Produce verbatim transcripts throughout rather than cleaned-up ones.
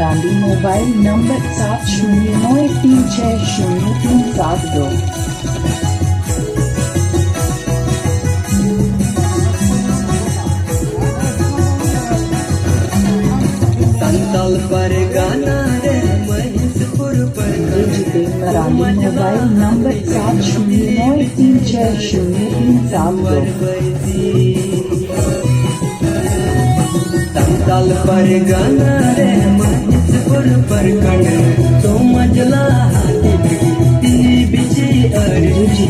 ᱨᱟᱺᱰᱤ mobile number ᱥᱟᱛ ᱥᱩᱱᱭᱚ ᱱᱚᱭ ᱛᱤᱱ ᱪᱷᱚᱭ ᱥᱩᱱᱭᱚ ᱛᱤᱱ ᱥᱟᱛ ᱫᱚ᱾ ᱥᱟᱱᱛᱟᱞ ᱯᱟᱨᱜᱟᱱᱟ ᱨᱮ ᱢᱚᱦᱮᱥᱯᱩᱨ ᱯᱟᱨᱜᱟᱱᱟ᱾ ᱡᱤᱛᱮᱱ ᱢᱟᱨᱟᱱᱰᱤ ᱢᱳᱵᱟᱭᱤᱞ ᱱᱟᱢᱵᱟᱨ ᱥᱟᱛ ᱥᱩᱱᱭᱚ ᱱᱚᱭ ᱛᱤᱱ ᱪᱷᱚᱭ ᱥᱩᱱᱭᱚ ᱛᱤᱱ ᱥᱟᱛ ᱫᱚ᱾ ᱥᱟᱱᱛᱟᱞ ᱯᱟᱨᱜᱟᱱᱟ ᱨᱮ ᱢᱚᱦᱮᱥᱯᱩᱨ ᱯᱨᱚᱠᱷᱚᱸᱰ ᱥᱚᱢᱟᱡᱽ ᱞᱟᱦᱟᱱᱛᱤ ᱞᱟᱹᱜᱤᱫ ᱛᱤᱱᱤ ᱵᱤᱪᱷᱤ ᱟᱹᱨᱡᱤ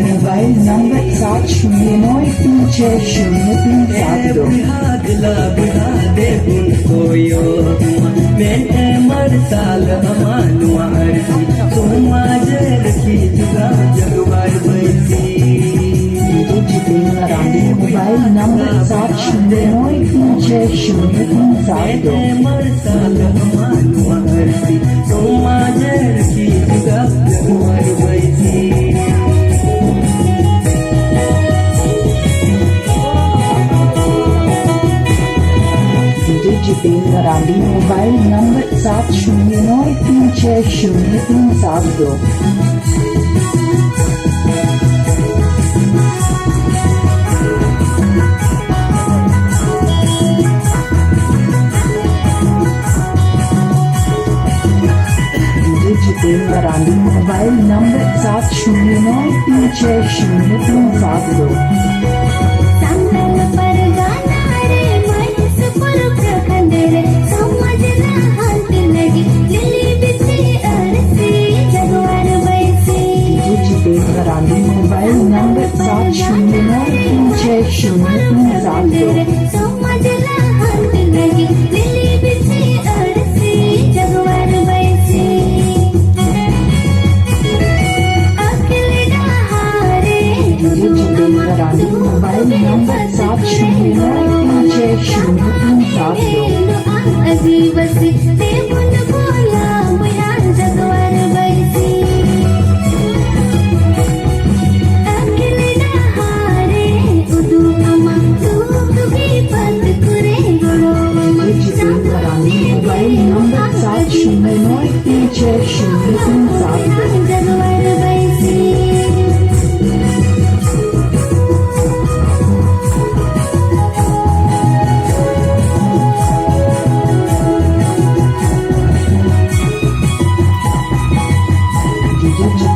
ᱢᱳᱵᱟᱭᱤᱞ ᱱᱟᱢᱵᱟᱨ ᱥᱟᱛ ᱥᱩᱱᱭᱚ ᱱᱚᱭ ᱛᱤᱱ ᱪᱷᱚᱭ ᱥᱩᱱᱭᱚ ᱛᱤᱱ ᱥᱟᱛ ᱫᱚ᱾ ᱵᱚᱭᱦᱟ ᱫᱮᱞᱟ ᱵᱚᱭᱦᱟ ᱫᱮᱵᱚᱱ ᱠᱚᱭᱚᱜ ᱢᱟ, ᱢᱮᱫ ᱮ ᱢᱟᱨᱥᱟᱞ ᱟᱢᱟ ᱱᱚᱣᱟ ᱟᱹᱨᱥᱤ, ᱥᱚᱢᱟᱡᱽ ᱨᱟᱹᱠᱷᱤ ᱡᱚᱜᱟᱣ ᱡᱟᱹᱨᱩᱲ ᱟᱨ ᱵᱟᱹᱭᱥᱤ᱾ ᱡᱤᱛᱮᱱ ᱢᱟᱨᱟᱱᱰᱤ ᱢᱳᱵᱟᱭᱤᱞ ᱱᱟᱢᱵᱟᱨ ᱥᱟᱛ ᱥᱩᱱᱭᱚ ᱱᱚᱭ ᱛᱤᱱ ᱪᱷᱚᱭ ᱥᱩᱱᱭᱚ ᱛᱤᱱ ᱥᱟᱛ ᱫᱚ᱾ ᱢᱟᱨᱥᱟᱞ ᱟᱢᱟ ᱱᱚᱣᱟ ᱟᱹᱨᱥᱤ, ᱥᱚᱢᱟᱡᱽ ᱨᱟᱹᱠᱷᱤ ᱡᱚᱜᱟᱣ ᱡᱟᱹᱨᱩᱲ ᱟᱨ ᱵᱟᱹᱭᱥᱤ᱾ ᱡᱤᱛᱮᱱ ᱢᱟᱨᱟᱱᱰᱤ ᱢᱳᱵᱟᱭᱤᱞ ᱱᱟᱢᱵᱟᱨ ᱥᱟᱛ ᱥᱩᱱᱭᱚ ᱱᱚᱭ ᱛᱤᱱ ᱪᱷᱚᱭ ᱥᱩᱱᱭᱚ ᱛᱤᱱ ᱥᱟᱛ ᱫᱚ᱾ ᱡᱤᱛᱮᱱ ᱢᱟᱨᱟᱱᱰᱤ ᱢᱳᱵᱟᱭᱤᱞ ᱱᱟᱢᱵᱟᱨ ᱥᱟᱛ ᱥᱩᱱᱭᱚ ᱱᱚᱭ ᱛᱤᱱ ᱪᱷᱚᱭ ᱥᱩᱱᱭᱚ ᱛᱤᱱ ᱥᱟᱛ ᱫᱚ᱾ ᱥᱟᱱᱛᱟᱞ ᱯᱟᱨᱜᱟᱱᱟ ᱨᱮ ᱢᱚᱦᱮᱥᱯᱩᱨ ᱯᱨᱚᱠᱷᱚᱸᱰ ᱨᱮ ᱥᱚᱢᱟᱡᱽ ᱞᱟᱦᱟᱱᱛᱤ ᱞᱟᱹᱜᱤᱫ ᱞᱤᱞᱤ ᱵᱤᱪᱷᱤ ᱟᱹᱨᱥᱤ ᱡᱟᱹᱨᱩᱲ ᱟᱨ ᱵᱟᱹᱭᱥᱤ᱾ ᱡᱤᱛᱮᱱ ᱢᱟᱨᱟᱱᱰᱤ ᱢᱳᱵᱟᱭᱤᱞ ᱱᱟᱢᱵᱟᱨ ᱥᱟᱛ ᱥᱩᱱᱭᱚ ᱱᱚᱭ ᱛᱤᱱ ᱪᱷᱚᱭ ᱥᱩᱱᱭᱚ ᱛᱤᱱ ᱥᱟᱛ ᱫᱚ᱾ ᱥᱚᱢᱟᱡᱽ ᱞᱟᱦᱟᱱᱛᱤ ᱞᱟᱹᱜᱤᱫ ᱞᱤᱞᱤ ᱵᱤᱪᱷᱤ ᱟᱹᱨᱥᱤ ᱡᱟᱹᱨᱩᱲ ᱟᱨ ᱵᱟᱹᱭᱥᱤ᱾ ᱟᱹᱠᱤᱞ ᱰᱟᱦᱟᱨ ᱨᱮ ᱡᱤᱛᱮᱱ ᱢᱟᱨᱟᱱᱰᱤ ᱢᱳᱵᱟᱭᱤᱞ ᱱᱟᱢᱵᱟᱨ ᱥᱟᱛ ᱥᱩᱱᱭᱚ ᱱᱚᱭ ᱛᱤᱱ ᱪᱷᱚᱭ ᱥᱩᱱᱭᱚ ᱛᱤᱱ ᱥᱟᱛ ᱫᱚ᱾ ᱟᱹᱫᱤᱵᱟᱹᱥᱤ ᱛᱮᱵᱚᱱ ᱵᱚᱞᱟ ᱵᱚᱭᱦᱟ ᱡᱟᱹᱨᱩᱲ ᱟᱨ ᱵᱟᱹᱭᱥᱤ᱾ ᱟᱹᱠᱤᱞ ᱰᱟᱦᱟᱨ ᱨᱮ ᱩᱫᱩᱜ ᱟᱢᱟ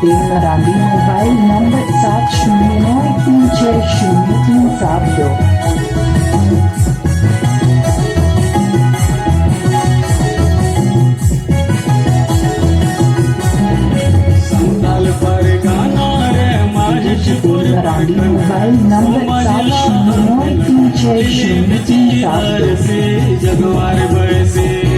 ᱛᱮᱞ ᱢᱟᱨᱟᱱᱰᱤ, ᱢᱳᱵᱟᱭᱤᱞ ᱱᱚᱢᱵᱚᱨ ᱥᱟᱛ ᱥᱩᱱᱱᱚ ᱱᱚᱭ ᱛᱤᱱ ᱪᱟᱨ ᱥᱩᱱᱱᱚ ᱛᱤᱱ ᱥᱟᱛ ᱫᱩ᱾ ᱥᱟᱱᱛᱟᱞ ᱯᱟᱨᱜᱟᱱᱟ ᱨᱮ ᱢᱟᱹᱡᱷᱤ ᱛᱮᱞ ᱢᱟᱨᱟᱱᱰᱤ, ᱢᱳᱵᱟᱭᱤᱞ ᱱᱚᱢᱵᱚᱨ ᱥᱟᱛ ᱥᱩᱱᱱᱚ ᱱᱚᱭ ᱛᱤᱱ ᱪᱟᱨ ᱥᱩᱱᱱᱚ ᱛᱤᱱ ᱥᱟᱛ ᱫᱩ᱾ ᱡᱟᱱᱣᱟᱨ ᱵᱟᱹᱭᱥᱤ